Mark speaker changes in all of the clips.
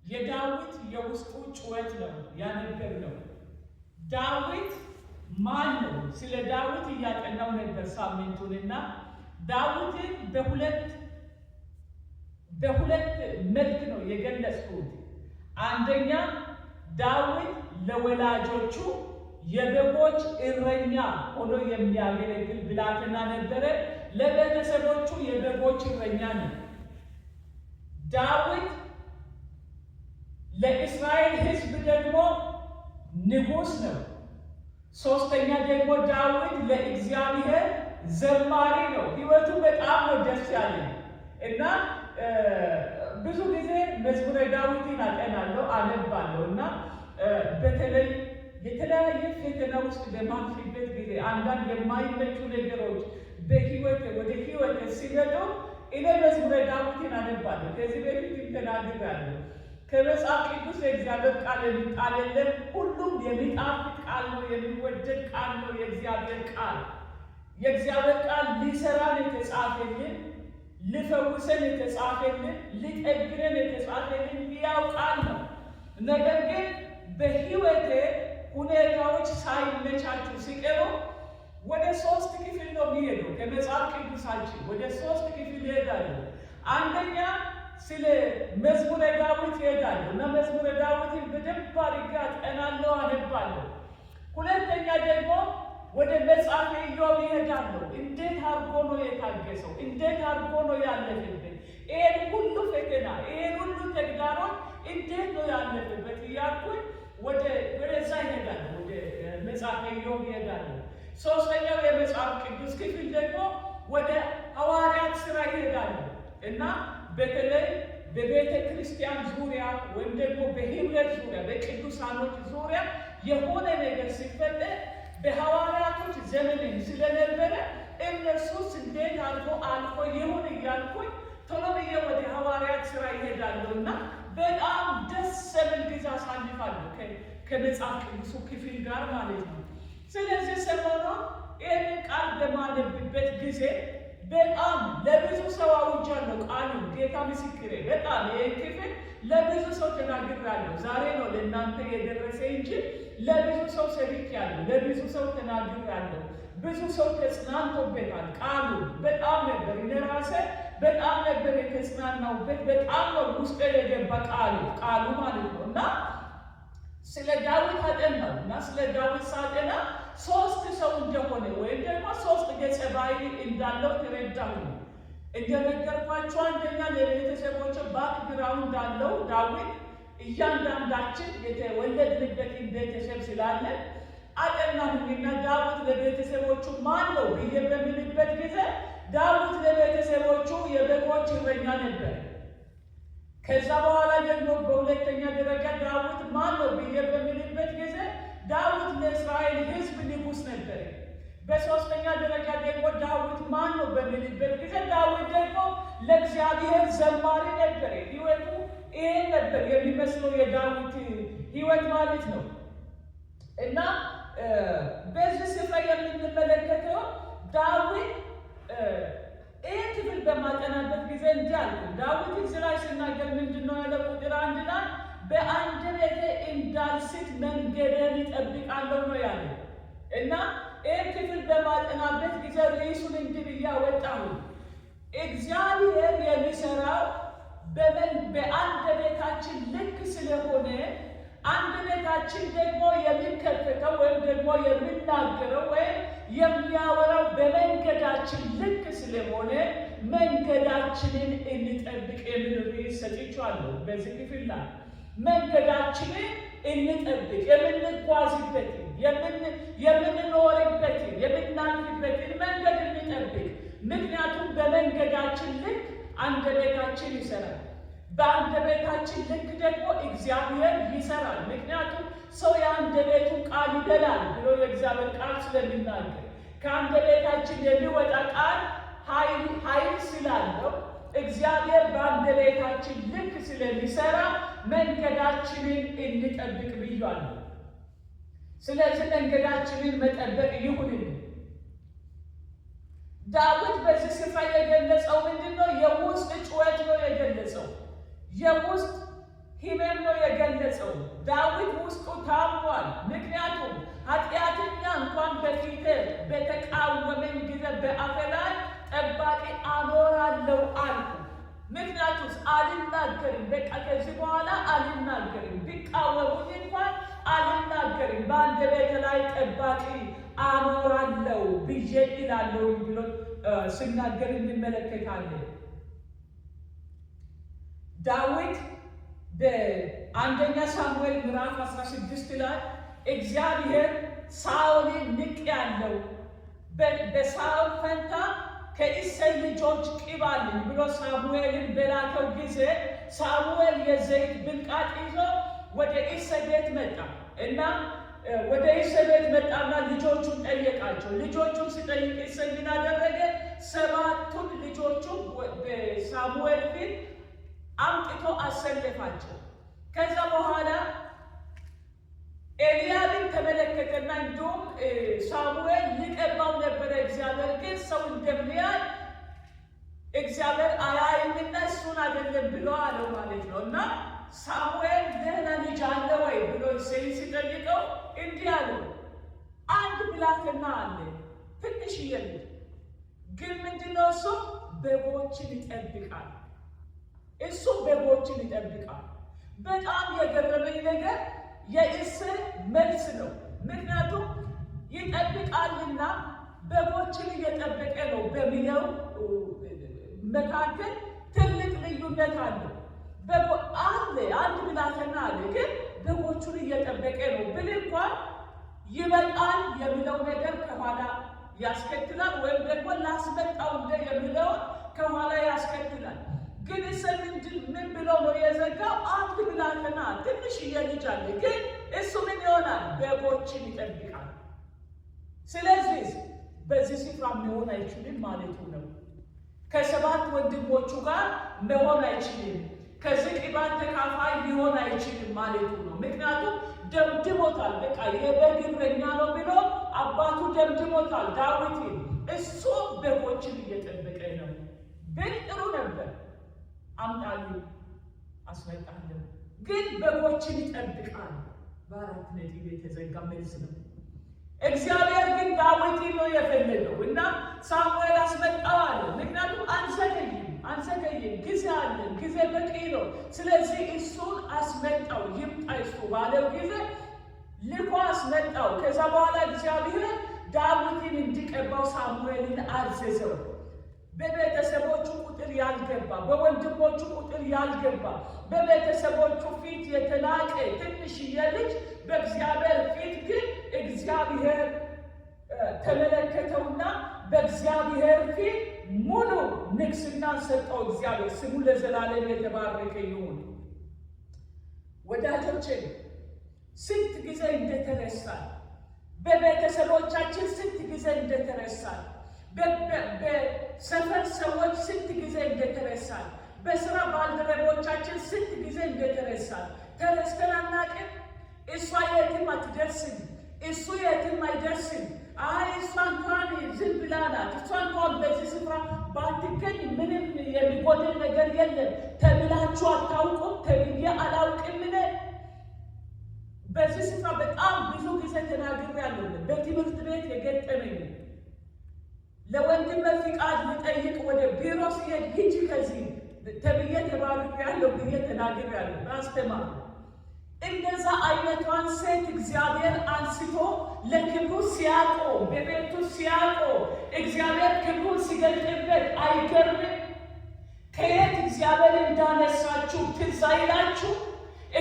Speaker 1: የዳዊት የውስጡ ጩኸት ነው ያነበብነው። ዳዊት ማን ነው? ስለ ዳዊት እያጠናው ነበር ሳምንቱንና ዳዊትን በሁለት መልክ ነው የገለጽኩት። አንደኛ ዳዊት ለወላጆቹ የበጎች እረኛ ሆኖ የሚያገለግል ብላቴና ነበረ። ለቤተሰቦቹ የበጎች እረኛ ነው። ዳዊት ለእስራኤል ሕዝብ ደግሞ ንጉሥ ነው። ሶስተኛ ደግሞ ዳዊት ለእግዚአብሔር ዘማሪ ነው። ሕይወቱ በጣም ነው ደስ ያለኝ እና ብዙ ጊዜ መዝሙረ ዳዊትን አጠናለሁ፣ አነባለሁ እና በተለይ የተለያየ ፈተና ውስጥ በማልፍበት ጊዜ፣ አንዳንድ የማይመቹ ነገሮች በህይወት ወደ ህይወት ሲመጡ እኔ መዝሙረ ዳዊትን አነባለሁ። ከዚህ በፊት ተናግሬያለሁ። ከመጽሐፍ ቅዱስ የእግዚአብሔር ቃል የሚጣል የለም። ሁሉም የሚጣፍጥ ቃል ነው፣ የሚወደድ ቃል ነው። የእግዚአብሔር ቃል፣ የእግዚአብሔር ቃል ሊሰራን የተጻፈልን፣ ሊፈውሰን የተጻፈልን፣ ሊጠግነን የተጻፈልን ሕያው ቃል ነው። ነገር ግን በህይወቴ ሁኔታዎች ሳይመቻቹ ሲቀሩ ወደ ሶስት ክፍል ነው የሚሄደው። ከመጽሐፍ ቅዱሳችን ወደ ሶስት ክፍል ይሄዳሉ። አንደኛ ስለ መዝሙረ ዳዊት ይሄዳሉ እና መዝሙረ ዳዊትን በደንብ አድርጌ አጠናለሁ፣ አነባለሁ። ሁለተኛ ደግሞ ወደ መጽሐፈ ኢዮብ ይሄዳለሁ። እንዴት አድርጎ ነው የታገሰው? እንዴት አድርጎ ነው ያለፈበት? ይሄን ሁሉ ፈተና፣ ይሄን ሁሉ ተግዳሮት እንዴት ነው ያለፈበት እያልኩኝ ወደዛ ይሄዳለሁ፣ ወደ መጽሐፈ ኢዮብ ይሄዳለሁ። ሶስተኛው የመጽሐፍ ቅዱስ ክፍል ደግሞ ወደ ሐዋርያት ሥራ ይሄዳለሁ እና በተለይ በቤተ ክርስቲያን ዙሪያ ወይም ደግሞ በህብረት ዙሪያ፣ በቅዱሳኖች ዙሪያ የሆነ ነገር ሲፈጠር በሐዋርያቶች ዘመንን ስለነበረ እነሱስ እንዴት አልፎ አልፎ ይሁን እያልኩኝ ቶሎ ብዬ ወደ ሐዋርያት ሥራ ይሄዳለሁ እና በጣም ደስ የሚል ጊዜ አሳልፋለሁ ከመጽሐፍ ቅዱሱ ክፍል ጋር ማለት ነው። ስለዚህ ሰሞኑን ይህንን ቃል በማነብበት ጊዜ በጣም ለብዙ ሰው አውጃለሁ ቃሉን። ጌታ ምስክሬ፣ በጣም ይህን ክፍል ለብዙ ሰው ተናግሬያለሁ። ዛሬ ነው ለእናንተ የደረሰ እንጂ ለብዙ ሰው ሰብኬያለሁ፣ ለብዙ ሰው ተናግሬያለሁ። ብዙ ሰው ተጽናንቶበታል። ቃሉ በጣም ነበር፣ እኔ ራሴ በጣም ነበር የተጽናናሁበት። በጣም ነው ውስጤ የገባ ቃሉ ማለት ነው። እና ስለ ዳዊት አጠናው እና ስለ ዳዊት ሳጠና ሶስት ሰው እንደሆነ ወይም ደግሞ ሶስት ገጸ ባህሪ እንዳለው ተረዳሁ። እንደነገርኳቸው አንደኛ ለቤተሰቦች background አለው ዳዊት። እያንዳንዳችን የተወለድንበትን ቤተሰብ ስላለ አጠናሁኝና ዳዊት ለቤተሰቦቹ ማን ነው ብዬ በምልበት ጊዜ ዳዊት ለቤተሰቦቹ የበጎች እረኛ ነበር። ከዛ በኋላ ደግሞ በሁለተኛ ደረጃ ዳዊት ማን ነው ብዬ በምልበት ጊዜ ዳዊት ለእስራኤል ሕዝብ ንጉሥ ነበር። በሶስተኛ ደረጃ ደግሞ ዳዊት ማን ነው በምልበት ጊዜ ዳዊት ደግሞ ለእግዚአብሔር ዘማሪ ነበር። ሕይወቱ ይሄን ነበር የሚመስለው፣ የዳዊት ሕይወት ማለት ነው። እና በዚህ ስፍራ የምንመለከተው ዳዊት፣ ይህ ክፍል በማጠናበት ጊዜ እንዲህ አልኩ። ዳዊት እዚህ ላይ ሲናገር ምንድን ነው ያለው? ቁጥር 1 ላይ በአንደበቴ እንዳልስት መንገዴን እጠብቃለሁ ነው ያለው። እና ይህ ክፍል በማጠናበት ጊዜ ርዕሱን እንዲህ ብዬ አወጣሁ። እግዚአብሔር የሚሰራው በአንደበታችን ልክ ስለሆነ አንደበታችን ደግሞ የሚከፈተው ወይም ደግሞ የሚናገረው ወይም የሚያወራው በመንገዳችን ልክ ስለሆነ መንገዳችንን እንጠብቅ የሚል ርዕስ ሰጥቼዋለሁ። በዚህ ክፍል ላይ መንገዳችንን እንጠብቅ፣ የምንጓዝበትን፣ የምንኖርበትን፣ የምናልፍበትን መንገድ እንጠብቅ። ምክንያቱም በመንገዳችን ልክ አንደበታችን ይሰራል። በአንደበታችን ልክ ደግሞ እግዚአብሔር ይሰራል። ምክንያቱም ሰው የአንደበቱን ቃል ይበላል ብሎ የእግዚአብሔር ቃል ስለሚናገር፣ ከአንደበታችን የሚወጣ ቃል ኃይል ስላለው፣ እግዚአብሔር በአንደበታችን ልክ ስለሚሰራ መንገዳችንን እንጠብቅ ብያለሁ። ስለዚህ መንገዳችንን መጠበቅ ይሁንልን። ዳዊት በዚህ ስፍራ የገለጸው ምንድን ነው? የውስጥ ጩኸት ነው የገለጸው። የውስጥ ህመም ነው የገለጸው። ዳዊት ውስጡ ታሟል። ምክንያቱም ኃጢአተኛ እንኳን በፊቴ በተቃወመኝ ጊዜ በአፌ ላይ ጠባቂ አኖራለሁ አልኩ። ምክንያቱስ አልናገርም፣ በቃ ከዚህ በኋላ አልናገርም፣ ቢቃወሙኝ እንኳን አልናገርም፣ በአንደበቴ ላይ ጠባቂ አኖራለሁ ብዬ እላለሁ ብሎ ሲናገር እንመለከታለን። ዳዊት በአንደኛ ሳሙኤል ምዕራፍ 16 ላይ እግዚአብሔር ሳኦልን ንቄአለሁ፣ በሳኦል ፈንታ ከእሴይ ልጆች ቅባልኝ ብሎ ሳሙኤልን በላከው ጊዜ ሳሙኤል የዘይት ብልቃጥ ይዞ ወደ እሴይ ቤት መጣ እና ወደ እሴይ ቤት መጣና ልጆቹን ጠየቃቸው። ልጆቹን ሲጠይቅ እሴይ ምን አደረገ? ሰባቱን ልጆቹን በሳሙኤል ፊት አምጥቶ አሰለፋቸው። ከዛ በኋላ ኤልያብን ተመለከተና እንዲሁም ሳሙኤል ሊቀባው ነበረ። እግዚአብሔር ግን ሰው እንደሚያይ እግዚአብሔር አያይምና እሱን አይደለም ብሎ አለው ማለት ነው። እና ሳሙኤል ደህና ልጅ አለ ወይ ብሎ እሴይን ሲጠይቀው እንዲህ አለው፣ አንድ ብላቴና አለ፣ ትንሽዬ ልጅ ግን ምንድነው እሱ በጎችን ይጠብቃል። እሱ በጎችን ይጠብቃል። በጣም የገረመኝ ነገር የእሴይ መልስ ነው። ምክንያቱም ይጠብቃልና በጎችን እየጠበቀ ነው በሚለው መካከል ትልቅ ልዩነት አለ። አለ አንድ ብላቴና አለ፣ ግን በጎቹን እየጠበቀ ነው ብል እንኳን ይበቃል የሚለው ነገር ከኋላ ያስከትላል፣ ወይም ደግሞ ላስመጣው እንደ የሚለውን ከኋላ ያስከትላል። ግን እሴይ ምን ብሎ ነው የዘጋው? አንድ ብላቴና ትንሽዬ ልጅ አለ፣ ግን እሱ ምን ይሆናል? በጎችን ይጠብቃል። ስለዚህ በዚህ ስፍራ መሆን አይችልም ማለቱ ነው። ከሰባት ወንድሞቹ ጋር መሆን አይችልም፣ ከዚህ ቅባት ተካፋይ ሊሆን አይችልም ማለቱ ነው። ምክንያቱም ደምድሞታል። በቃ የበግ እረኛ ነው ብሎ አባቱ ደምድሞታል ዳዊትን። እሱ በጎችን እየጠበቀ ነው ብል ጥሩ ነበር። አምጣልኝ አስመጣለሁ፣ ግን በጎችን ይጠብቃል። በአራት ነጥብ የተዘጋ መልስ ነው። እግዚአብሔር ግን ዳዊትን ነው የፈለገው እና ሳሙኤል አስመጣው አለ። ምክንያቱም አንዘገይም አንዘገይም፣ ጊዜ አለን፣ ጊዜ በቂ ነው። ስለዚህ እሱን አስመጣው፣ ይምጣ እሱ ባለው ጊዜ ልኮ አስመጣው። ከዛ በኋላ እግዚአብሔር ዳዊትን እንዲቀባው ሳሙኤልን አዘዘው። በቤተሰቦቹ ቁጥር ያልገባ፣ በወንድሞቹ ቁጥር ያልገባ፣ በቤተሰቦቹ ፊት የተናቀ ትንሽዬ ልጅ በእግዚአብሔር ፊት ግን እግዚአብሔር ተመለከተውና በእግዚአብሔር ፊት ሙሉ ንግስና ሰጠው። እግዚአብሔር ስሙ ለዘላለም የተባረከ ይሁን። ወዳጆቼ ስንት ጊዜ እንደተረሳን፣ በቤተሰቦቻችን ስንት ጊዜ እንደተረሳን፣ በሰፈር ሰዎች ስንት ጊዜ እንደተረሳን፣ በስራ ባልደረቦቻችን ስንት ጊዜ እንደተረሳን ተረስተን አናውቅም። እሷ የትም አትደርስም፣ እሱ የትም አይደርስም። አይ እሷ እንኳን ዝም ብላ ናት፣ እሷ እንኳን በዚህ ስፍራ ባትገኝ ምንም የሚጎድል ነገር የለም ተብላችሁ አታውቁም? ተብዬ አላውቅም። በዚህ ስፍራ በጣም ብዙ ጊዜ ተናግሬያለሁ። በትምህርት ቤት የገጠመኝ ለወንድሜ ፍቃድ ልጠይቅ ወደ ቢሮ ሲሄድ ሂጂ ከዚህ ተብዬ ተባርሬያለሁ ብዬ ተናግሬያለሁ። ባስተማር እንደዛ አይነቷን ሴት እግዚአብሔር አንስቶ ለክብሩ ሲያቆም፣ በቤቱ ሲያቆም፣ እግዚአብሔር ክብሩን ሲገልጥበት አይገርምም? ከየት እግዚአብሔር እንዳነሳችሁ ትዝ አይላችሁ?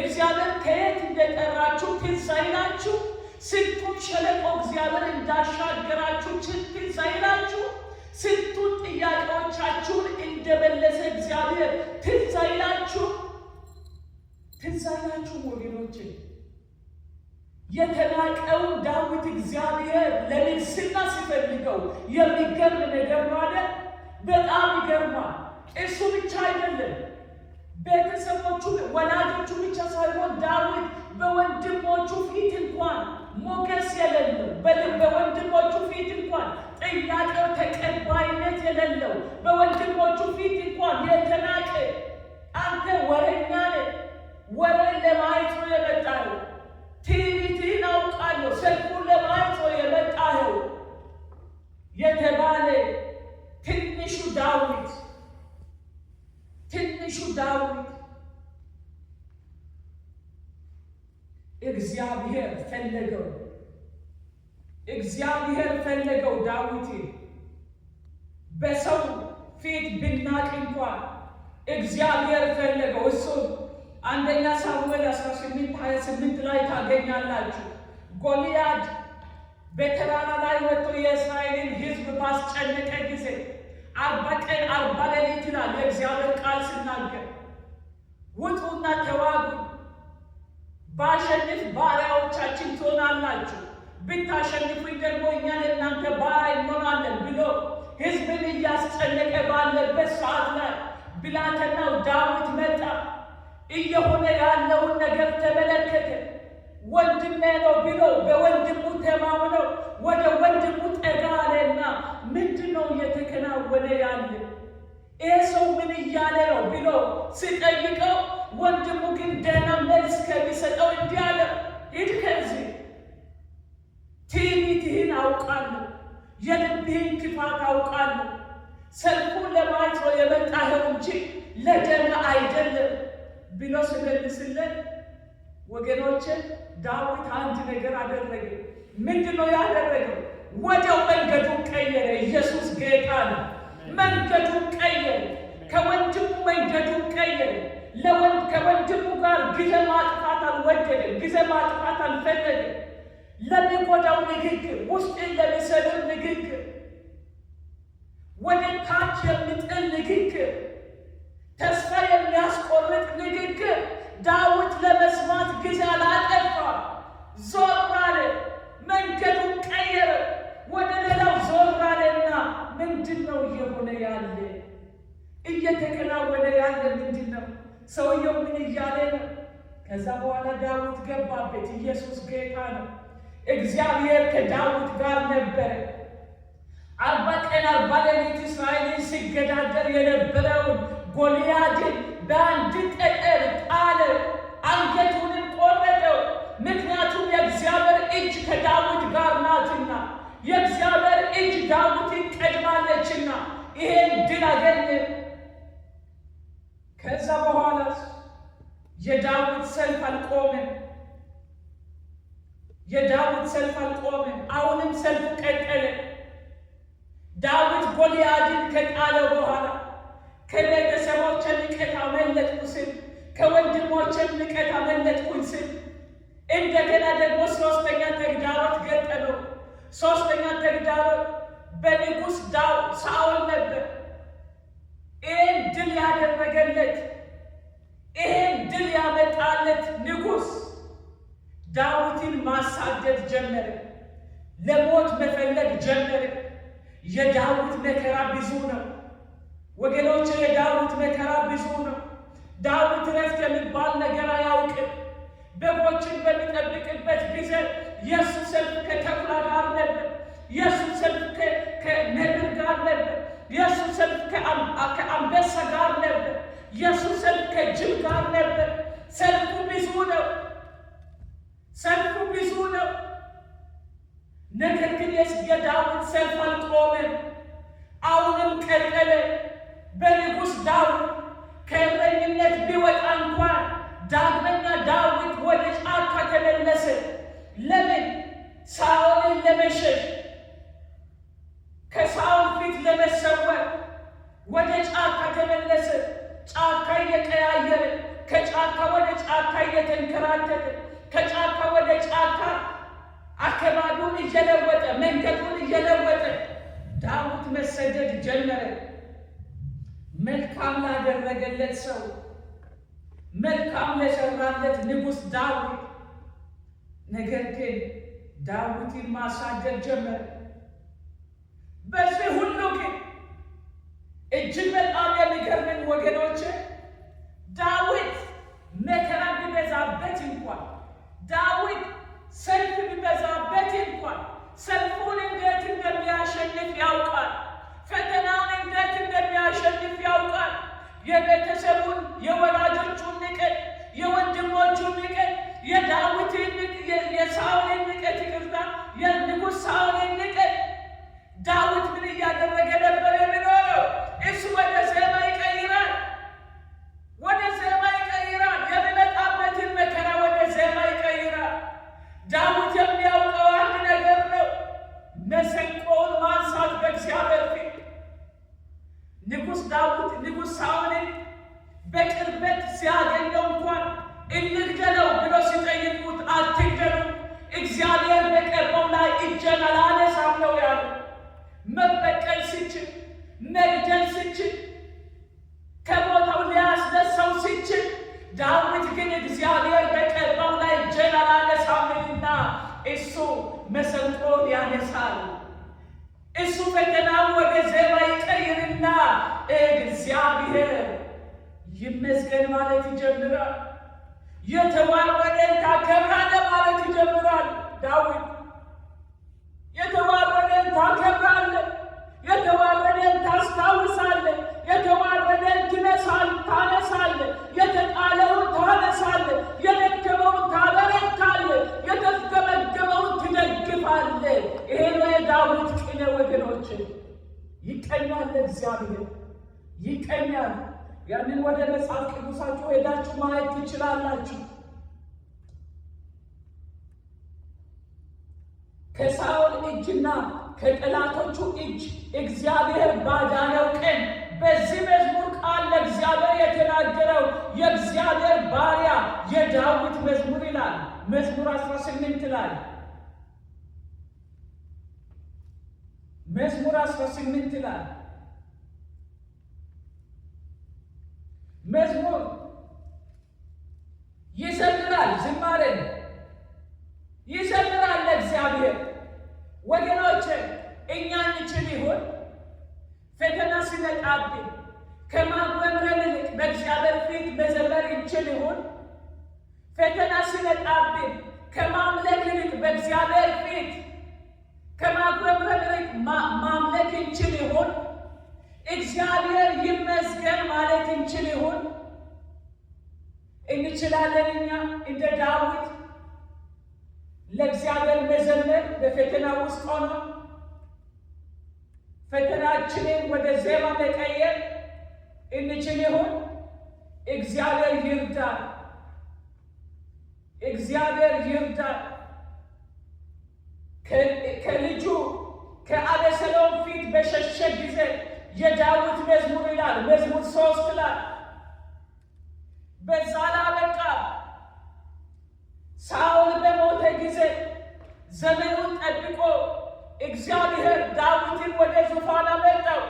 Speaker 1: እግዚአብሔር ከየት እንደጠራችሁ ትዝ አይላችሁ? ስንቱን ሸለቆ እግዚአብሔር እንዳሻገራችሁ ትዝ አይላችሁ? ስንቱን ጥያቄዎቻችሁን እንደመለሰ እግዚአብሔር ትዝ አይላችሁ? ትዝ አይላችሁ ወገኖቼ? የተናቀውን ዳዊት እግዚአብሔር ለንግስና ሲፈልገው የሚገርም ነገር ማለት በጣም ይገርማል። እሱ ብቻ አይደለም፣ ቤተሰቦቹ ወላጆቹ ብቻ ሳይሆን ዳዊት በወንድሞቹ ፊት እንኳን ሞገስ የሌለው፣ በወንድሞቹ ፊት እንኳን ጥያቄው ተቀባይነት የሌለው፣ በወንድሞቹ ፊት እንኳን የተናቀ አንተ ወሬኛ ነህ፣ ወሬ እግዚአብሔር ፈለገው። እግዚአብሔር ፈለገው ዳዊትን። በሰው ፊት ብናቅ እንኳን እግዚአብሔር ፈለገው። እሱን አንደኛ ሳሙኤል 18:28 ላይ ታገኛላችሁ። ጎልያድ በተራራ ላይ ወጥቶ የእስራኤልን ሕዝብ ባስጨነቀ ጊዜ 40 ቀን 40 ሌሊት ይላል የእግዚአብሔር ቃል ሲናገር፣ ውጡና ተዋጉ፣ ባሸንፍ ባሪያዎቻችን ትሆናላችሁ፣ ብታሸንፉኝ ደግሞ እኛ ለእናንተ ባሪያ እንሆናለን ብሎ ሕዝብን እያስጨነቀ ባለበት ሰዓት ላይ ብላቴናው ዳዊት መጣ። እየሆነ ያለውን ነገር ተመለከተ። ወንድሜ ነው ብሎ በወንድሙ ተማምነው ወደ ወንድሙ ጠጋ አለና ምንድን ነው እየተከናወነ ያለ? ይሄ ሰው ምን እያለ ነው ብሎ ሲጠይቀው ወንድሙ ግን ደህና መልስ ከሚሰጠው እንዲህ አለ፣ ሂድ ከዚህ፣ ትዕቢትህን አውቃለሁ፣ የልብህን ክፋት አውቃለሁ። ሰልፉን ለማየት ነው የመጣኸው እንጂ ለደህና አይደለም ብሎ ሲመልስለት፣ ወገኖች፣ ዳዊት አንድ ነገር አደረገ። ምንድን ነው ያደረገው? ወዲያው መንገዱን ቀየረ። ኢየሱስ ጌታ ነው። መንገዱን ቀየረ። ከወንድሙ መንገዱን ቀየረ። ከወንድሙ ጋር ጊዜ ማጥፋት አልወደደም። ጊዜ ማጥፋት አልፈለገም። ለሚጎዳው ንግግር፣ ውስጥን ለሚሰብር ንግግር፣ ወደ ታች የሚጥል ንግግር፣ ተስፋ የሚያስቆርጥ ንግግር ዳዊት ለመስማት ጊዜ አላጠፋም። ዞር አለ፣ መንገዱን ቀየረ፣ ወደ ሌላው ዞር አለና ምንድን ነው እየሆነ ያለ፣ እየተከናወነ ያለ ምንድን ነው? ሰውየው ምን እያለ ነው? ከዛ በኋላ ዳዊት ገባበት። ኢየሱስ ጌታ ነው። እግዚአብሔር ከዳዊት ጋር ነበረ። 40 ቀን 40 ሌሊት እስራኤልን ሲገዳደር የነበረውን ጎልያድን በአንድ ጠጠር ጣለ፣ አንገቱንም ቆረጠው። ምክንያቱም የእግዚአብሔር እጅ ከዳዊት ጋር ናትና፣ የእግዚአብሔር እጅ ዳዊትን ቀድማለችና ይሄን ድል አገኘ። ከዛ በኋላስ የዳዊት ሰልፍ አልቆመም። የዳዊት ሰልፍ አልቆመም። አሁንም ሰልፉ ቀጠለ። ዳዊት ጎልያድን ከጣለ በኋላ ከቤተሰቦቼ ንቀት አመለጥኩ ስል፣ ከወንድሞቼ ንቀት አመለጥኩኝ ስል እንደገና ደግሞ ሶስተኛ ተግዳሮት ገጠመው። ሶስተኛ ተግዳሮት በንጉሥ ሳኦል ነበር። ይህን ድል ያደረገለት፣ ይህን ድል ያመጣለት ንጉሥ ዳዊትን ማሳደድ ጀመረ። ለሞት መፈለግ ጀመረ። የዳዊት መከራ ብዙ ነው ወገኖች፣ የዳዊት መከራ ብዙ ነው። ዳዊት ረፍት የሚባል ነገር አያውቅም። በጎችን በሚጠብቅበት ጊዜ የእሱ ሰልፍ ከተኩላ ጋር ነበር። የእሱ ሰልፍ ከነብር ጋር ነበር። የእሱ ሰልፍ ከአንበሳ ጋር ነበር። የእሱ ሰልፍ ከጅብ ጋር ነበር። ሰልፉ ብዙ ነው። ሰልፉ ብዙ ነው። ነገር ግን የዳዊት ሰልፍ አልቆመም። አሁንም ቀጠለ። በንጉሥ ዳዊት ከእረኝነት ቢወጣ እንኳን ዳግመኛ ዳዊት ወደ ጫካ ተመለሰ። ለምን? ሳኦልን ለመሸሽ፣ ከሳኦል ፊት ለመሰወር ወደ ጫካ ተመለሰ። ጫካ እየቀያየረ፣ ከጫካ ወደ ጫካ እየተንከራተተ፣ ከጫካ ወደ ጫካ አካባቢውን እየለወጠ፣ መንገዱን እየለወጠ ዳዊት መሰደድ ጀመረ። መልካም ላደረገለት ሰው፣ መልካም ለሰራለት ንጉሥ ዳዊት ነገር ግን ዳዊትን ማሳደድ ጀመረ። በዚህ ሁሉ ግን እጅግ በጣም የሚገርመኝ ወገኖች፣ ዳዊት መከራ ቢበዛበት እንኳን፣ ዳዊት ሰልፍ ቢበዛበት እንኳን ሰልፉን እንዴት እንደሚያሸንፍ ያውቃል። ፈተናውን እንዴት እንደሚያሸንፍ ያውቃል። የቤተሰቡን፣ የወላጆቹን ንቀት፣ የወንድሞቹን ንቀት፣ የዳዊትን፣ የሳኦልን ንቀት፣ ይቅርታ፣ የንጉሥ ሳኦልን ንቀት ዳዊት ምን እያደረገ ነበር የሚኖረው? እሱ ወደ ዜማ ይቀይራል። ወደ ዜማ ይቀይራል። እግዚአብሔር በቀባው ላይ እጄን አላነሳምና እሱ መሰንቆን ያነሳል። እሱ ፈተናውን ወደ ዜማ ይቀይርና እግዚአብሔር ይመስገን ማለት ይጀምራል። የተዋረደን ታከብራለህ ማለት ይጀምራል። ዳዊት የተዋረደን ታከብራለህ፣ የተዋረደን ታስታውሳለህ፣ የተዋረደን ታነሳለህ፣ የተጣለውን ታነሳለህ፣ የደከመውን ታበረታለህ፣ የተፍገመገመውን ትደግፋለህ። ይሄ ነው የዳዊት ቅኔ ወገኖች። ይቀኛል፣ እግዚአብሔር ይቀኛል። ያንን ወደ መጽሐፍ ቅዱሳችሁ ሄዳችሁ ማየት ትችላላችሁ። ከሳኦል እጅና ከጠላቶቹ እጅ እግዚአብሔር ባዳነው ቀን በዚህ መዝሙር ቃል ለእግዚአብሔር የተናገረው የእግዚአብሔር ባሪያ የዳዊት መዝሙር ይላል። መዝሙር 18 ላይ፣ መዝሙር 18 ላይ መዝሙር ይዘምራል፣ ዝማሬን ይዘምራል ለእግዚአብሔር። ወገኖች፣ እኛ እንችል ይሆን? ፈተና ሲመጣብን ከማጉረምረም ይልቅ በእግዚአብሔር ፊት መዘመር እንችል ይሆን? ፈተና ሲመጣብን ከማምለክ ይልቅ በእግዚአብሔር ፊት ከማጉረምረም ይልቅ ማምለክ እንችል ይሆን? እግዚአብሔር ይመስገን ማለት እንችል ይሆን? እንችላለን። እኛ እንደ ዳዊት ለእግዚአብሔር መዘመር በፈተና ውስጥ ሆኖ ፈተናችንን ወደ ዜማ መቀየር እንችል ይሆን? እግዚአብሔር ይርዳን። እግዚአብሔር ይርዳን። ከልጁ ከአቤሴሎም ፊት በሸሸ ጊዜ የዳዊት መዝሙር ይላል፣ መዝሙር 3 ላይ። በዛ ላበቃ፣ ሳኦል በሞተ ጊዜ ዘመኑን ጠብቆ እግዚአብሔር ዳዊትን ወደ ዙፋን አመጣው።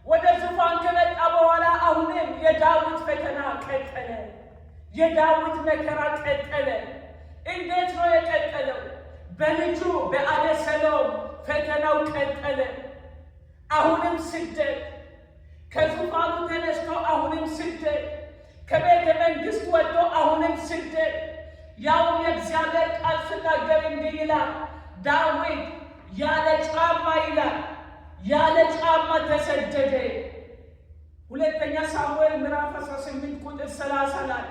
Speaker 1: ወደ ዙፋን ከመጣ በኋላ አሁንም የዳዊት ፈተና ቀጠለ። የዳዊት መከራ ቀጠለ። እንዴት ነው የቀጠለው? በልጁ በአቤሴሎም ፈተናው ቀጠለ። አሁንም ስደት፣ ከዙፋኑ ተነስቶ አሁንም ስደት፣ ከቤተ መንግስት ወጥቶ አሁንም ስደት። ያውም የእግዚአብሔር ቃል ስናገር እንዲህ ይላል፣ ዳዊት ያለ ጫማ ይላል፣ ያለ ጫማ ተሰደደ። ሁለተኛ ሳሙኤል ምዕራፍ 18 ቁጥር 30 ላይ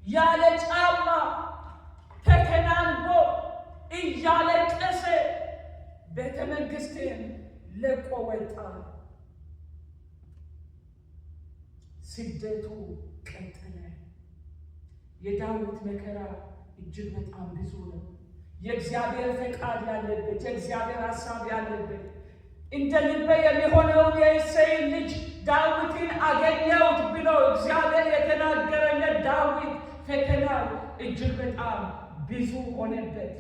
Speaker 1: ያለ ጫማ ተከናንቦ እያለቀሰ ቤተ መንግስትን ለቆ ወጣ። ስደቱ ቀጠለ። የዳዊት መከራ እጅግ በጣም ብዙ ነው። የእግዚአብሔር ፈቃድ ያለበት፣ የእግዚአብሔር ሀሳብ ያለበት፣ እንደ ልቤ የሚሆነውን የእሴይን ልጅ ዳዊትን አገኘሁት ብሎ እግዚአብሔር የተናገረለት ዳዊት ፈተናው እጅግ በጣም ብዙ ሆነበት።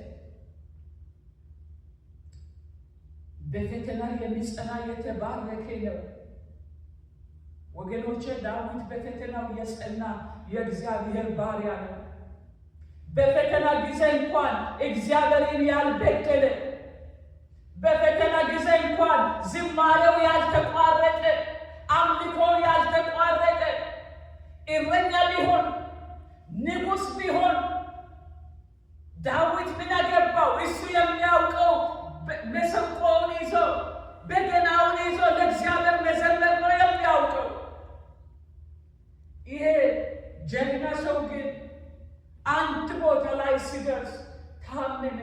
Speaker 1: በፈተና የሚጸና የተባረከ ነው። ወገኖቼ፣ ዳዊት በፈተናው የጸና የእግዚአብሔር ባሪያ ነው። በፈተና ጊዜ እንኳን እግዚአብሔርን ያልበደለ፣ በፈተና ጊዜ እንኳን ዝማሬው ያልተቋረጠ፣ አምልኮ ያልተቋረጠ፣ እረኛ ቢሆን ንጉሥ ቢሆን ዳዊት ምን አገባው? እሱ የሚያውቀው መሰንቆውን ይዞ በገናውን ይዞ ለእግዚአብሔር መዘመር ነው የሚያውቀው። ይሄ ጀግና ሰው ግን አንድ ቦታ ላይ ሲደርስ ታመመ፣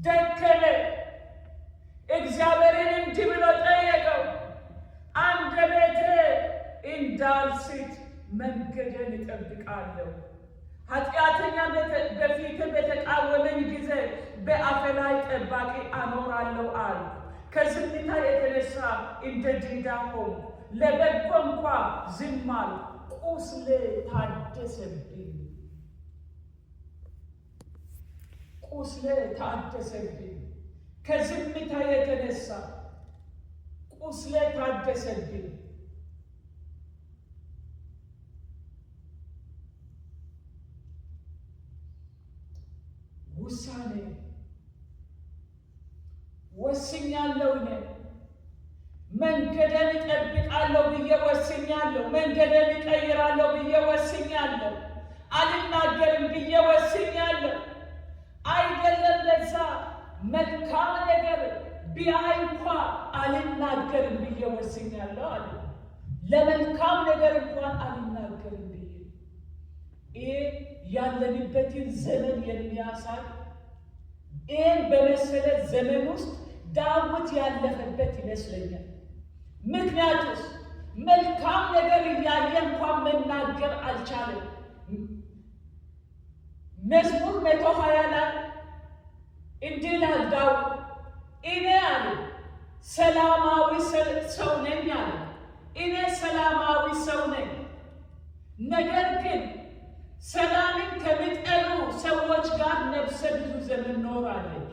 Speaker 1: ደከመ። እግዚአብሔርን እንዲህ ብሎ ጠየቀው፣ አንደበቴ እንዳልስት መንገድን እጠብቃለሁ። ኃጢአተኛ በፊትህ በተቃወመኝ ጊዜ በአፌ ላይ ጠባቂ አኖራለሁ አለ። ከዝምታ የተነሳ እንደ ዲዳ ሆንኩ፣ ለበጎ እንኳ ዝም አልኩ። ቁስሌ ታደሰብኝ፣ ቁስሌ ታደሰብኝ። ከዝምታ የተነሳ ቁስሌ ታደሰብኝ። ውሳኔ ወስኛለሁ። እኔ መንገዴን እጠብቃለሁ ብዬ ወስኛለሁ። መንገዴን እቀይራለሁ ብዬ ወስኛለሁ። አልናገርም ብዬ ወስኛለሁ። አይደለም ለዛ መልካም ነገር ቢያይ እንኳ አልናገርም ብዬ ወስኛለሁ አለ። ለመልካም ነገር እንኳን አልናገርም ብዬ። ይሄ ያለንበትን ዘመን የሚያሳይ፣ ይህን በመሰለ ዘመን ውስጥ ዳዊት ያለፈበት ይመስለኛል። ምክንያቱስ መልካም ነገር እያየ እንኳን መናገር አልቻለም። መዝሙር 120 ላይ እንዲህ ይላል ዳዊት፣ እኔ አለ ሰላማዊ ሰው ነኝ አለ። እኔ ሰላማዊ ሰው ነኝ፣ ነገር ግን ሰላምን ከሚጠሉ ሰዎች ጋር ነፍሴ ብዙ ዘመን ኖራለች።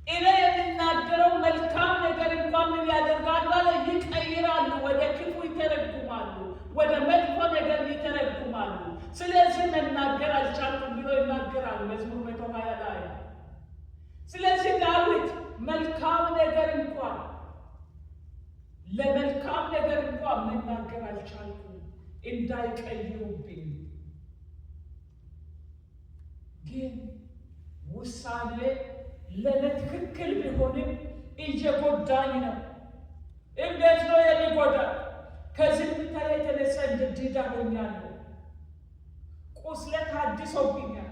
Speaker 1: እኔ የምናገረው መልካም ነገር እንኳን ምን ያደርጋሉ አለ? ይቀይራሉ፣ ወደ ክፉ ይተረጉማሉ፣ ወደ መጥፎ ነገር ይተረጉማሉ። ስለዚህ መናገር አልቻልኩም ብሎ ይናገራል መዝሙር 120 ላይ። ስለዚህ ዳዊት መልካም ነገር እንኳን ለመልካም ነገር እንኳን መናገር አልቻልኩም እንዳይቀይሩብኝ። ግን ውሳኔ ለእኔ ትክክል ቢሆንም እየጎዳኝ ነው። እንዴት ነው የሚጎዳ? ከዝምታ የተነሳ እንደ ዲዳ ሆኛለሁ። ቁስለት አድሶብኛል።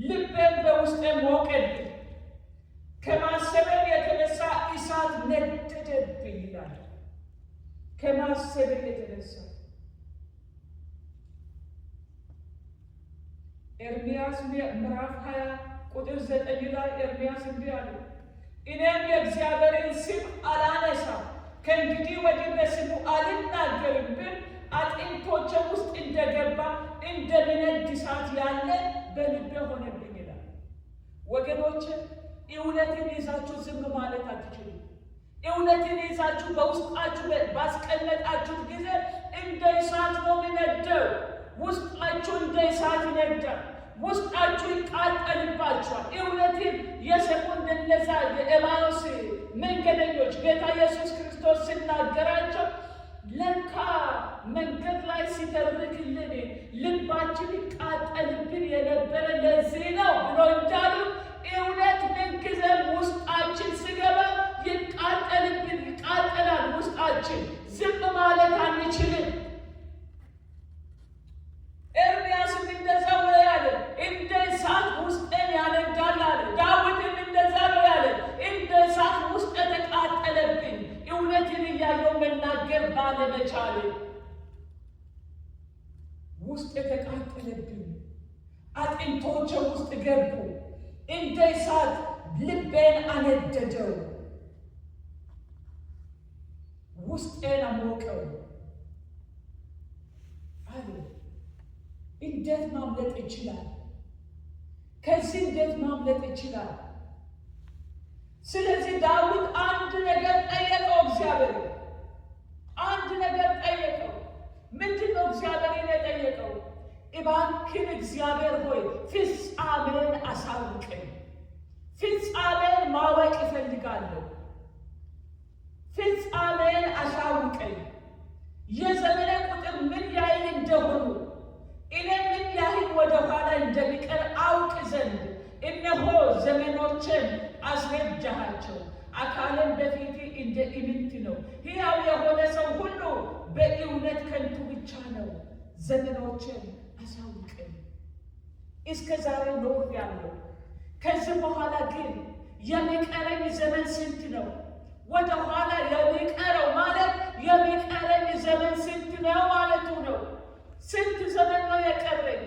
Speaker 1: ልቤም በውስጤ ሞቀብኝ። ከማሰብም የተነሳ እሳት ነደደብኝ ይላል። ከማሰብም የተነሳ ኤርምያስ ምዕራፍ 20 ቁጥር 9 ላይ ኤርምያስ እንዲህ አለ፣ እኔም የእግዚአብሔርን ስም አላነሳም፣ ከእንግዲህ ወዲህ በስሙ አልናገርም ብል አጥንቶቼ ውስጥ እንደገባ እንደሚነድ እሳት ያለ በልቤ ሆነብኝ ይላል። ወገኖች፣ እውነትን ይዛችሁ ዝም ማለት አትችሉም። እውነትን ይዛችሁ በውስጣችሁ ባስቀመጣችሁት ጊዜ እንደ እሳት ነው የሚነደው። ውስጣችሁ እንደ እሳት ይነዳል። ውስጣችሁ ይቃጠልባችኋል። እውነትን የሰሙ እንደነዛ የኤማሁስ መንገደኞች ጌታ ኢየሱስ ክርስቶስ ሲናገራቸው ለካ መንገድ ላይ ሲተርክልን ልባችን ይቃጠልብን የነበረ ለዚህ ነው ብሎ እንዳሉ እውነት ምንጊዜም ውስጣችን ስገባ ይቃጠልብን ይቃጠላል። ውስጣችን ዝም ማለት አንችልም። ኤርምያስም እንደዛ ነው ያለ፣ እንደ እሳት ውስጤን ያነዳል አለ። ዳዊትም እንደዛ ነው ያለ፣ እንደ እሳት ውስጥ የተቃጠለብኝ እውነትን እያየው መናገር ባለመቻሌ ውስጥ የተቃጠለብኝ፣ አጥንቶቼ ውስጥ ገቡ፣ እንደ እሳት ልቤን አነደደው፣ ውስጤን አሞቀው አለ። እንዴት ማምለጥ ይችላል? ከዚህ እንዴት ማምለጥ ይችላል? ስለዚህ ዳዊት አንድ ነገር ጠየቀው እግዚአብሔር። አንድ ነገር ጠየቀው። ምንድን ነው እግዚአብሔርን የጠየቀው? እባክህን እግዚአብሔር ሆይ ፍጻሜን አሳውቀኝ። ፍጻሜን ማወቅ እፈልጋለሁ። ፍጻሜን አሳውቀኝ። የዘመኔ ቁጥር ምን ያህል እንደሆኑ፣ እኔ ምን ያህል ወደ ኋላ እንደሚቀር አውቅ ዘንድ። እነሆ ዘመኖችን አስረጃሃቸው፣ አካልን በፊት እንደ ኢምንት ነው። ሕያው የሆነ ሰው ሁሉ በእውነት ከንቱ ብቻ ነው። ዘመኖችን አሳውቀኝ። እስከ ዛሬ ኖሬአለሁ። ከዚህ በኋላ ግን የሚቀረኝ ዘመን ስንት ነው? ወደ ኋላ የሚቀረው ማለት የሚቀረኝ ዘመን ስንት ነው ማለቱ ነው። ስንት ዘመን ነው የቀረኝ?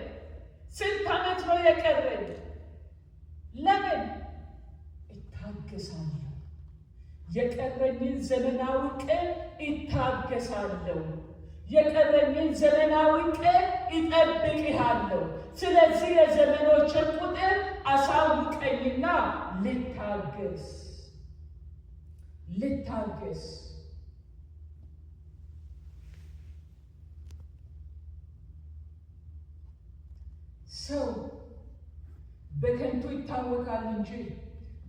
Speaker 1: ስንት ዓመት ነው የቀረኝ? ለምን እታገሳለሁ? የቀረኝን ዘመናዊ ቀን እታገሳለሁ። የቀረኝን ዘመናዊ ቀን እጠብቅሃለሁ። ስለዚህ የዘመኖችን ቁጥር አሳውቀኝና ልታገስ፣ ልታገስ። ሰው በከንቱ ይታወካል እንጂ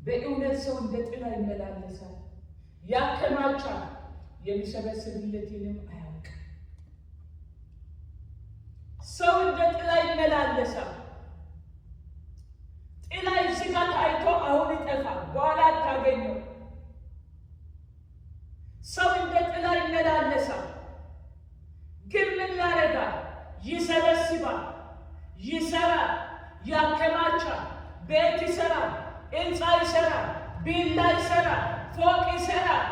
Speaker 1: በእውነት ሰው እንደ ጥላ ይመላለሳል። ያከማቻል፣ የሚሰበስብለትንም አያውቅም። ሰው እንደ ጥላ ይመላለሳል። ጥላ እዚህ ጋር ታይቶ አሁን ይጠፋል፣ በኋላ አታገኘው። ሰው እንደ ጥላ ይመላለሳል። ግን ምን ያደርጋል? ይሰበስባል፣ ይሰራል፣ ያከማቻል። ቤት ይሰራል፣ ሕንፃ ይሰራል፣ ቪላ ይሰራል፣ ፎቅ ይሰራል።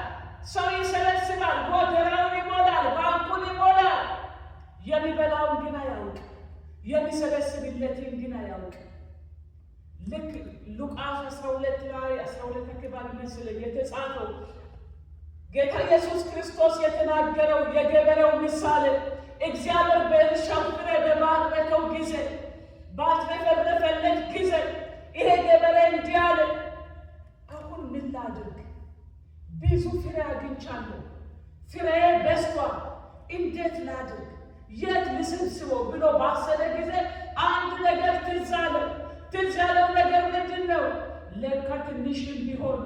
Speaker 1: ሰው ይሰበስባል፣ ጎተራውን ይሞላል፣ ባንኩን ይሞላል። የሚበላውን ግን አያውቅ፣ የሚሰበስብለትን ግን አያውቅ። ልክ ሉቃስ 12 ላይ፣ 12 አካባቢ መሰለኝ የተጻፈው፣ ጌታ ኢየሱስ ክርስቶስ የተናገረው የገበሬው ምሳሌ፣ እግዚአብሔር በእርሻው ፍሬ በባረከው ጊዜ፣ ባትረፈረፈለት ጊዜ ይሄ ገበሬ እንዲህ አለ፣ አሁን ምን ላድርግ? ብዙ ፍሬ አግኝቻለሁ፣ ፍሬ በዝቷል። እንዴት ላድርግ? የት ልሰብስበው ብሎ ባሰበ ጊዜ አንድ ነገር ትዝ አለ። ትዝ ያለው ነገር ምንድን ነው? ለካ ትንሽም ቢሆን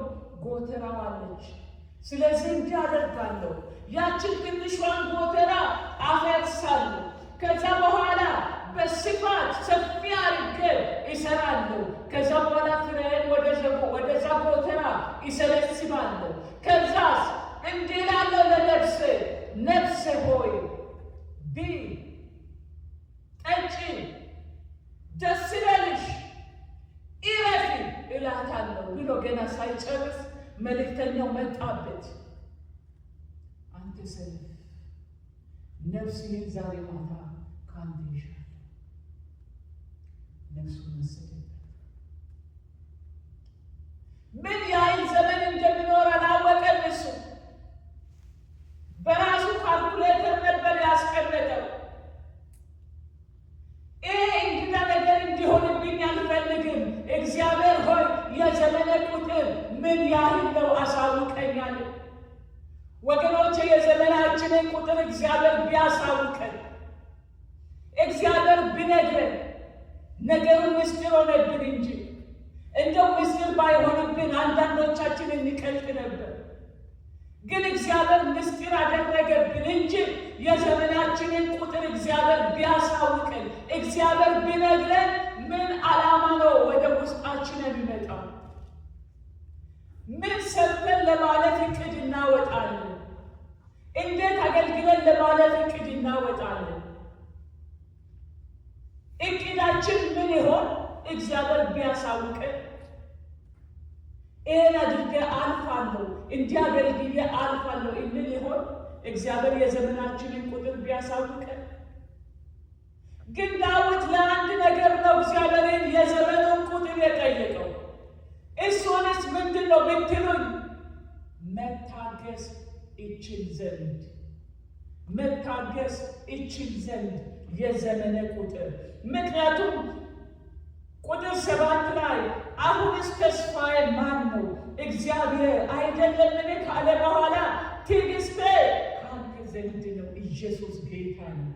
Speaker 1: ጎተራው አለች። ስለዚህ እንዲህ አደርጋለሁ፣ ያችን ትንሿን ጎተራ አፈርሳለሁ። ከዛ በኋላ በስፋት ሰፊ አድርጌ እሰራለሁ። ከዛ በኋላ ፍሬዬን ወደዛ ጎተራ እሰበስባለሁ። ከዛስ እንዲህ እላለሁ ለነፍሴ፣ ነፍሴ ሆይ ብዪ፣ ጠጪ፣ ደስ ይበልሽ፣ እረፊ እላታለሁ ብሎ ገና ሳይጨርስ መልእክተኛው መጣበት። አንተ ሰነፍ፣ ነፍስህን ዛሬ ማታ ከአንተ ይሻል። ነፍሱን ወሰደበት። ምን ያህል ዘመን እንደሚኖር አላወቀም። እሱ በራሱ ካልኩሌተር ነበር ያስቀመጠው። ይሄ እንግዳ ነገር እንዲሆንብኝ አልፈልግም። እግዚአብሔር ሆይ፣ የዘመኔ ቁጥር ምን ያህል ነው አሳውቀኝ አለ። ወገኖቼ፣ የዘመናችንን ቁጥር እግዚአብሔር ቢያሳውቀን፣ እግዚአብሔር ቢነግረን፣ ነገሩ ምስጢር ሆነብን እንጂ እንደው ምስጢር ባይሆንብን አንዳንዶቻችን እንቀልጥ ነበር። ግን እግዚአብሔር ምስጢር አደረገብን እንጂ የዘመናችንን ቁጥር እግዚአብሔር ቢያሳውቀን፣ እግዚአብሔር ቢነግረን ምን ዓላማ ነው ወደ ውስጣችን የሚመጣው? ምን ሰርተን ለማለፍ እቅድ እናወጣለን? እንዴት አገልግለን ለማለፍ እቅድ እናወጣለን? እቅዳችን ምን ይሆን? እግዚአብሔር ቢያሳውቀን ይህን አድርጌ አልፋለሁ፣ እንዲህ አገልግዬ አልፋለሁ እንል ይሆን? እግዚአብሔር የዘመናችንን ቁጥር ቢያሳውቀን። ግን ዳዊት ለአንድ ነገር ነው እግዚአብሔርን የዘመኑን ቁጥር የጠየቀው። እሱንስ ምንድን ነው ብትሉኝ፣ መታገስ እችል ዘንድ፣ መታገስ እችል ዘንድ የዘመኔ ቁጥር። ምክንያቱም ቁጥር 7 ላይ አሁንስ ተስፋዬ ማን ነው? እግዚአብሔር አይደለምን ካለ በኋላ ትዕግስቴ ከአንተ ዘንድ ነው። ኢየሱስ ጌታ ነው።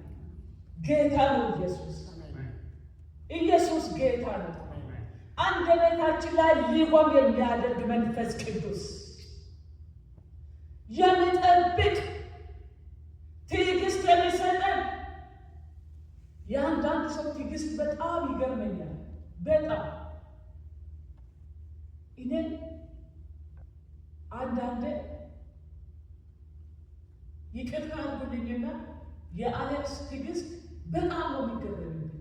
Speaker 1: ጌታ ነው ኢየሱስ። ኢየሱስ ጌታ ነው። አንደበታችን ላይ ሊቆም የሚያደርግ መንፈስ ቅዱስ የሚጠብቅ፣ ትዕግስት የሚሰጠን። የአንዳንድ ሰው ትዕግስት በጣም ይገርመኛል። በጣም እኔ አንዳንዴ ይቅርታ አድርጉልኝና የአሌክስ ትዕግስት በጣም ነው የሚገረምበት።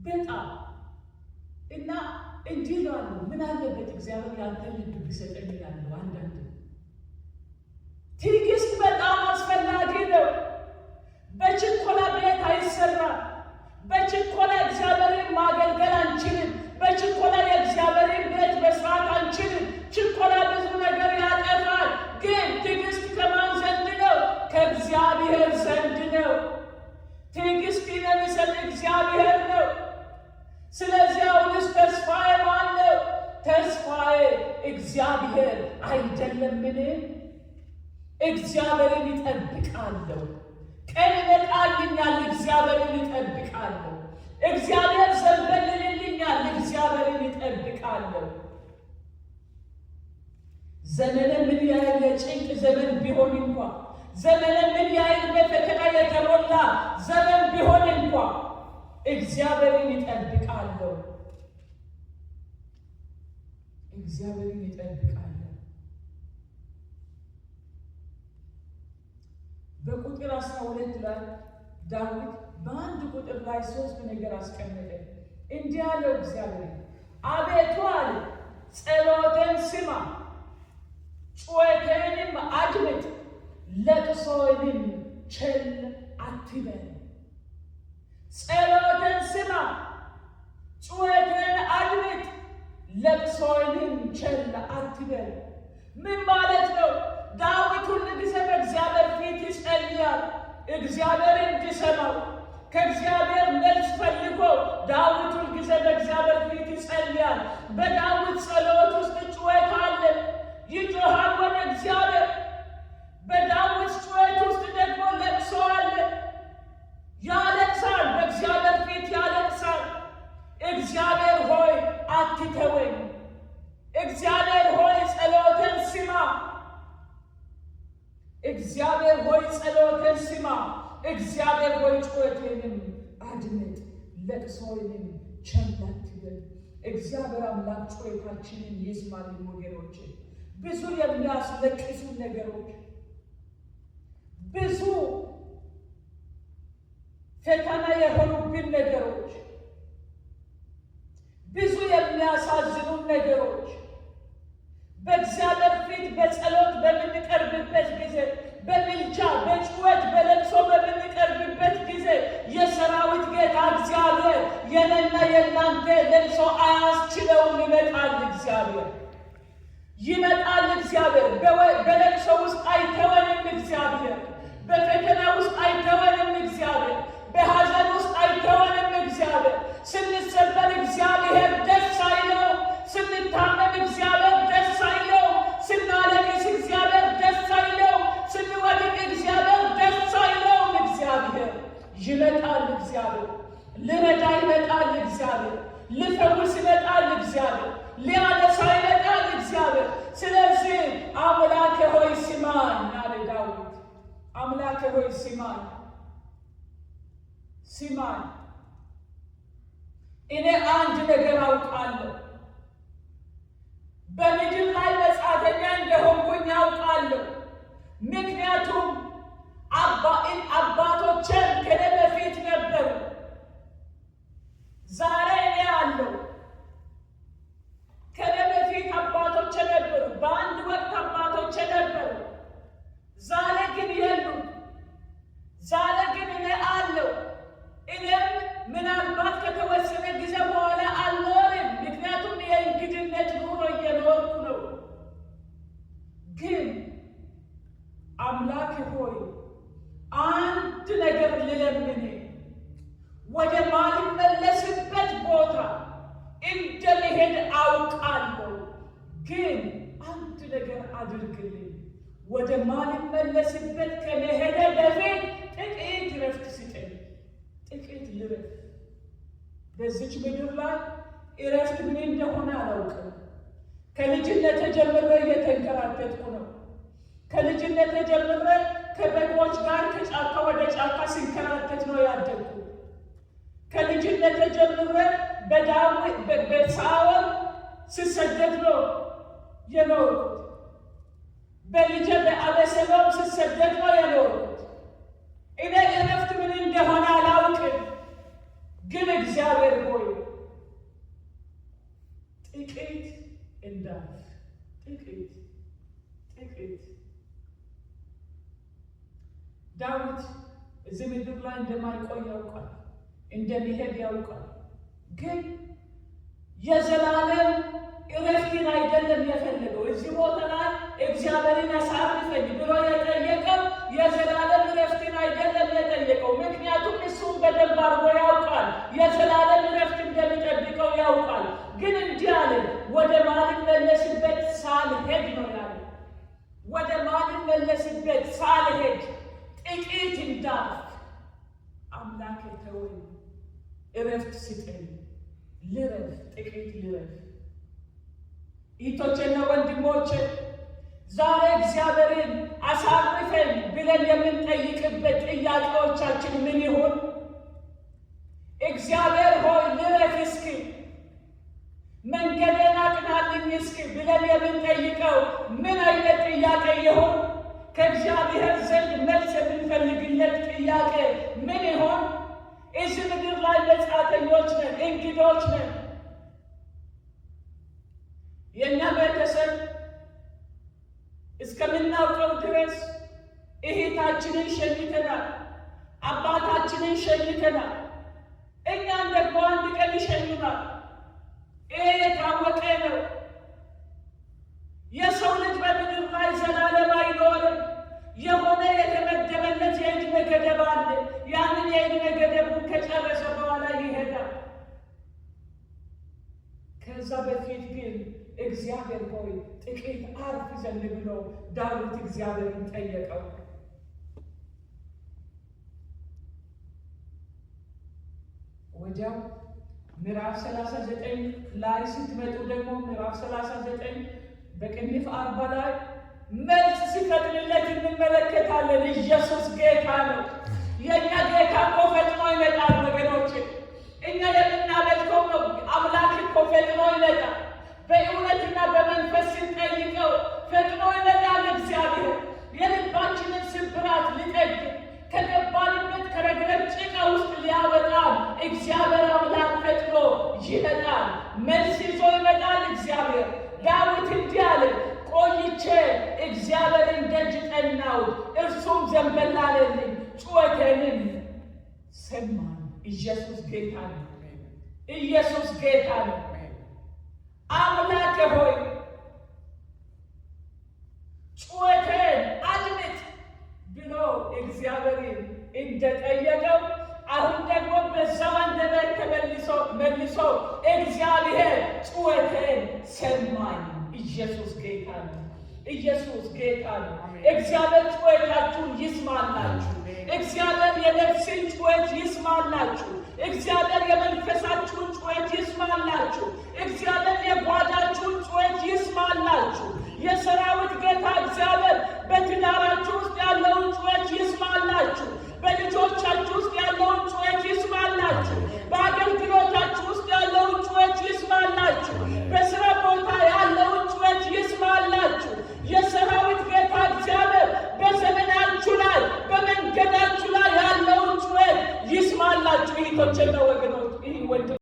Speaker 1: በጣም። እና እንዲህ እላለሁ፣ ምን አለበት እግዚአብሔር ያንተን ልብ ቢሰጠኝ እላለሁ። አንዳንድ ትዕግስት በጣም አስፈላጊ ነው። በችኮላ ቤት አይሰራም። በችኮላ እግዚአብሔርን ማገልገል አንችልም። በችኮላ የእግዚአብሔርን ቤት መስራት አንችልም። ችኮላ ብዙ ነገር ያጠፋል። ግን ትዕግስት ከማን ዘንድ ነው? ከእግዚአብሔር ዘንድ ነው። ትዕግስትን የሚሰጥ እግዚአብሔር ነው። ስለዚህ አሁንስ ተስፋዬ ማን ነው? ተስፋዬ እግዚአብሔር አይደለምን? እግዚአብሔርን እጠብቃለሁ። ቀን ይመጣልኛል፣ እግዚአብሔርን እጠብቃለሁ። እግዚአብሔር ዘንበል ይልልኛል፣ እግዚአብሔርን እጠብቃለሁ። ዘመነ ምን ያህል የጭንቅ ዘመን ቢሆን እንኳ፣ ዘመነ ምን ያህል በፈተና የተሞላ ዘመን ቢሆን እንኳ እግዚአብሔርን ይጠብቃለሁ። እግዚአብሔርን ይጠብቃለሁ። በቁጥር 12 ላይ ዳዊት በአንድ ቁጥር ላይ ሶስት ነገር አስቀመጠ። እንዲህ አለው እግዚአብሔር፣ አቤቱ አለ ጸሎቴን ስማ፣ ጩኸቴንም አድምጥ፣ ለቅሶዬንም ቸል አትበል። ጸሎቴን ስማ፣ ጩኸቴን አድምጥ፣ ለቅሶዬንም ቸል አትበል። ምን ማለት ነው? ዳዊት ሁል ጊዜ በእግዚአብሔር ፊት ይጸልያል፣ እግዚአብሔር እንዲሰማው ከእግዚአብሔር መልስ ፈልጎ ዳዊት ሁል ጊዜ በእግዚአብሔር ፊት ይጸልያል። በዳዊት ጸሎት ውስጥ ጩኸት አለ፣ ይጮሃል ወደ እግዚአብሔር። በዳዊት ጩኸት ውስጥ ደግሞ ለቅሶ አለ፣ ያለቅሳል፣ በእግዚአብሔር ፊት ያለቅሳል። እግዚአብሔር ሆይ አትተወኝ፣ እግዚአብሔር ሆይ ጸሎቴን ስማ፣ እግዚአብሔር ሆይ ጸሎቴን ስማ፣ እግዚአብሔር ሆይ ጩኸቴንም አድምጥ፣ ለቅሶዬንም ቸል አትበል። እግዚአብሔር አምላክ ጩኸታችንን ይስማልን። ወገኖች፣ ብዙ የሚያስለቅሱ ነገሮች፣ ብዙ ፈተና የሆኑብን ነገሮች፣ ብዙ የሚያሳዝኑ ነገሮች በእግዚአብሔር ፊት በጸሎት በምንቀርብበት ጊዜ፣ በምልጃ፣ በጩኸት፣ በለቅሶ በምንቀርብበት ጊዜ የሰራዊት ጌታ እግዚአብሔር የኔና የእናንተ ለቅሶ አያስችለውም። ይመጣል እግዚአብሔር፣ ይመጣል እግዚአብሔር። በለቅሶ ውስጥ አይተወንም እግዚአብሔር። በፈተና ውስጥ አይተወንም እግዚአብሔር። በሐዘን ውስጥ አይተወንም እግዚአብሔር። ስንሰበር እግዚአብሔር ደስ አይለው። ስንታመም እግዚአብሔር ደስ አይለው። ስናለቅስ እግዚአብሔር ደስ አይለው። ስንወድቅ እግዚአብሔር ደስ አይለውም። እግዚአብሔር ይመጣል። እግዚአብሔር ልረዳ ይመጣል። እግዚአብሔር ልፈውስ ይመጣል። እግዚአብሔር ሊያነሳ ይመጣል። እግዚአብሔር ስለዚህ አምላኬ ሆይ ስማኝ አለ ዳዊት። አምላኬ ሆይ ስማኝ፣ ስማኝ። እኔ አንድ ነገር አውቃለሁ፣ በምድር ላይ መጻተኛ እንደሆንኩኝ አውቃለሁ። ምክንያቱም አባቶቼም ከእኔ በፊት ነበሩ፣ ዛሬ እኔ አለሁ። ከእኔ በፊት አባቶቼ ነበሩ፣ በአንድ ወቅት አባቶቼ ነበሩ፣ ዛሬ ግን የሉም። ዛሬ ግን እኔ አለሁ። እኔም ምናልባት ከተወሰነ ጊዜ በኋላ አልኖርም፣ ምክንያቱም የእንግድነት ኑሮ እየኖርኩ ነው። ግን አምላክ ሆይ አንድ ነገር ልለምን፣ ወደ ማልመለስበት ቦታ እንደምሄድ አውቃለሁ። ግን አንድ ነገር አድርግልኝ፣ ወደ ማልመለስበት ከመሄደ በፊት ጥቂት ረፍት ስጠኝ፣ ጥቂት ልረፍ። በዚች ምድር ላይ እረፍት ምን እንደሆነ አላውቅም። ከልጅነቴ ጀምሬ እየተንከራተትኩ ነው። ከልጅነቴ ጀምሬ ከበጎች ጋር ከጫካ ወደ ጫካ ሲንከራተት ነው ያደግኩ። ከልጅነቴ ጀምሬ በሳኦል ስሰደድ ነው የኖርኩት። በልጄ በአቤሴሎም ስሰደድ ነው የኖርኩት። እኔ እረፍት ምን እንደሆነ አላውቅም። ግን እግዚአብሔር ሆይ ጥቂት እንዳርፍ፣ ጥቂት ጥቂት። ዳዊት እዚህ ምድር ላይ እንደማይቆይ ያውቃል፣ እንደሚሄድ ያውቃል። ግን የዘላለም እረፍትን አይደለም የፈለገው። እዚህ ቦታ ላይ እግዚአብሔርን አሳርፈኝ ብሎ የጠየቀው የዘላለም እረፍትን አይደለም የጠየቀው። ምክንያቱም እሱም በደንብ አድርጎ ያውቃል፣ የዘላለም እረፍት እንደሚጠብቀው ያውቃል። ግን እንዲህ አለ፣ ወደ ማልመለስበት ሳልሄድ ነው ያለ። ወደ ማልመለስበት ሳልሄድ ጥቂት እንዳርፍ አምላኬ ተወኝ፣ እረፍት ስጠኝ፣ ልረፍ፣ ጥቂት ልረፍ። እህቶቼና ወንድሞቼ፣ ዛሬ እግዚአብሔርን አሳርፈን ብለን የምንጠይቅበት ጥያቄዎቻችን ምን ይሆን? እግዚአብሔር ሆይ ልረፍ እስኪ፣ መንገዴን አቅናልኝ እስኪ ብለን የምንጠይቀው ምን አይነት ጥያቄ ይሆን? ከእግዚአብሔር ዘንድ መልስ የምንፈልግለት ጥያቄ ምን ይሆን? እዚህ ምድር ላይ መጻተኞች ነን፣ እንግዶች ነን። የእኛ ቤተሰብ እስከምናውቀው ድረስ እህታችንን ሸኝተናል፣ አባታችንን ሸኝተናል። እኛን ደግሞ አንድ ቀን ይሸኙናል። ይሄ የታወቀ ነው። የሰው ልጅ በምድር ላይ ዘላለም አይኖርም። የሆነ የተመደበለት የዕድሜ ገደብ አለ። ያንን የዕድሜ ገደቡን ከጨረሰ በኋላ ይሄዳል። ከዛ በፊት ግን እግዚአብሔር ሆይ ጥቂት አርፍ ዘንድ ብሎ ዳዊት እግዚአብሔርን ጠየቀው። ወዲያው ምዕራፍ 39 ላይ ስትመጡ ደግሞ ምዕራፍ 39 በቅንፍ 40 ላይ መልስ ሲፈጥንለት እንመለከታለን። ኢየሱስ ጌታ ነው። የእኛ ጌታ እኮ ፈጥኖ ይመጣል ወገኖች። እኛ የምናመልከው አምላክ እኮ ፈጥኖ ይመጣል። በእውነትና በመንፈስ ስንጠይቀው ፈጥኖ ይመጣል። እግዚአብሔር የልባችንን ስብራት ሊጠግን፣ ከገባንበት ከረግረግ ጭቃ ውስጥ ሊያወጣን እግዚአብሔር አምላክ ፈጥኖ ይመጣል። መልስ ይዞ ይመጣል እግዚአብሔር። ዳዊት እንዲህ አለ፣ ቆይቼ እግዚአብሔርን ደጅ ጠናሁት፣ እርሱም ዘንበል አለልኝ፣ ጩኸቴንም ሰማኝ። ኢየሱስ ጌታ ነው። ኢየሱስ ጌታ ነው። አምላኬ ሆይ ጩኸቴን አድምጥ ብሎ እግዚአብሔርን እንደጠየቀው አሁን ደግሞ በዛው አንደበት ተመልሶ መልሶ እግዚአብሔር ጩኸቴን ሰማኝ። ኢየሱስ ጌታ ነው። ኢየሱስ ጌታ ነው። እግዚአብሔር ጩኸታችሁን ይስማላችሁ። እግዚአብሔር የነፍስን ጩኸት ይስማላችሁ። እግዚአብሔር የመንፈሳችሁን ጩኸት ይስማላችሁ። እግዚአብሔር የጓዳችሁን ጩኸት ይስማላችሁ። የሰራዊት ጌታ እግዚአብሔር